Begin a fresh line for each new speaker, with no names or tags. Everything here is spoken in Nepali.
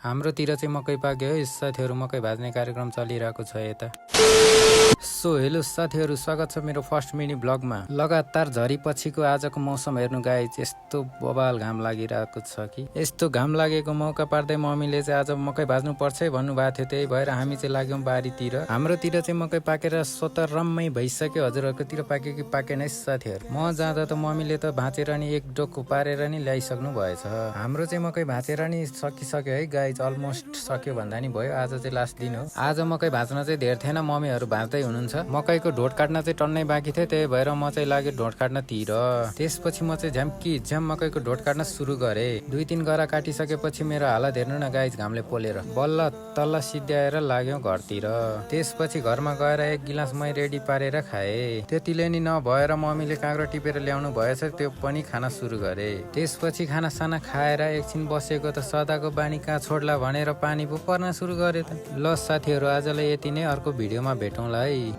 हाम्रोतिर चाहिँ मकै पाक्यो है साथीहरू, मकै भाज्ने कार्यक्रम चलिरहेको छ यता। सो हेलो साथीहरू, स्वागत छ मेरो फर्स्ट मिनी ब्लगमा। लगातार झरी पछिको आजको मौसम हेर्नु गाइज, यस्तो बबाल घाम लागिरहेको छ कि यस्तो घाम लागेको मौका पार्दै मम्मीले चाहिँ आज मकै भाज्नु पर्छ है भन्नुभएको थियो। त्यही भएर हामी चाहिँ लाग्यौँ बारीतिर। हाम्रोतिर चाहिँ मकै पाकेर सतरम्मै भइसक्यो। हजुरहरूकोतिर पाक्यो कि पाकेन है साथीहरू? म जाँदा त मम्मीले त भाँचेर नि एक डोको पारेर नि ल्याइसक्नु भएछ। हाम्रो चाहिँ मकै भाँचेर नि सकिसक्यो है गाइज, अलमोस्ट सक्यो भन्दा नि भयो। आज चाहिँ लास्ट दिन हो। आज मकै भाँच्न चाहिँ धेर थिएन, मम्मीहरू भाँच्दै हुनुहुन्छ। मकैको ढोट काट्न चाहिँ टन्नै बाँकी थियो, त्यही भएर म चाहिँ लाग्यो ढोट काट्नतिर। त्यसपछि म चाहिँ झ्याम मकैको ढोट काट्न सुरु गरे। 2-3 गरा काटिसकेपछि मेरो हालत हेर्नु न गाइज, घामले पोलेर बल्ल तल्ल सिद्ध्याएर लाग्यौँ घरतिर। त्यसपछि घरमा गएर एक गिलास मै रेडी पारेर खाए। त्यतिले नि नभएर मम्मीले काँक्रो टिपेर ल्याउनु भएछ, त्यो पनि खाना सुरु गरे। त्यसपछि खाना साना खाएर एकछिन बसेको त सदाको बानी कहाँ छोड्ला भनेर पानी पो पर्न सुरु गरे त। ल साथीहरू, आजलाई यति नै, अर्को भिडियोमा भेटौँला है।